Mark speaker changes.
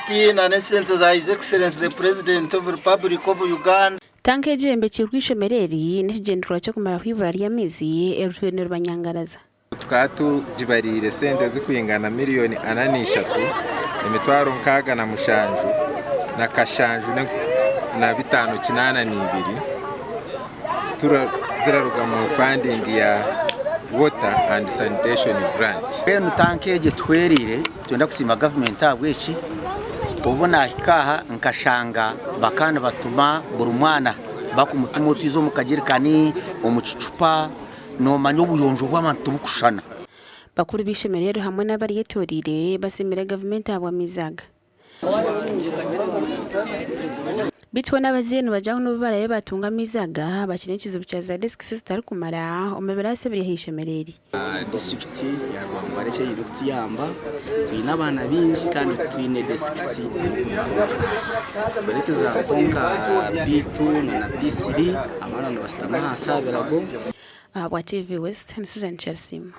Speaker 1: na n'esente za His Excellency the President of Republic of Uganda.
Speaker 2: Tanka egi eyombekiirwe eishomero eri n'ekigyendererwa ky'okumaraho eibura ry'amaizi eritwire niribanyangaraza.
Speaker 3: Tukaba tugibariire sente zirikwingana miriyoni 43, 667 582 ziraruga mu funding ya Water and Sanitation Grant.
Speaker 4: Mbwenu tanka egi etuhwereire nitwenda kusiima gavumenti ahabw'eki, obu naahika aha nkashanga bakaba nibatuma buri mwana bakumutuma otwize omu kagyerikani, omu kicupa, noomanya obuyonjo bw'abantu tibukushushana.
Speaker 2: Bakuru b'eishomero eryo hamwe n'abaryetoreire basiimire gavumenti ahabw'amaizi aga. Beitu hoona abazaire nibagira ngu n'obu baraabe baatunga amaizi aga, bakiine ekizibu kya za desikisi ezitarikumara omu biraasi ebiri aha ishomero eri.
Speaker 5: Disiturikiti ya Rwampara eki eine kutuyamba, twine abaana baingi kandi titwine desikisi zirikumara omu kiraasi. For example nka P2 na P3 abaana nibashutama ahansi aha birago.
Speaker 2: Ahabwa TV West, ni Susan Kyarisiima.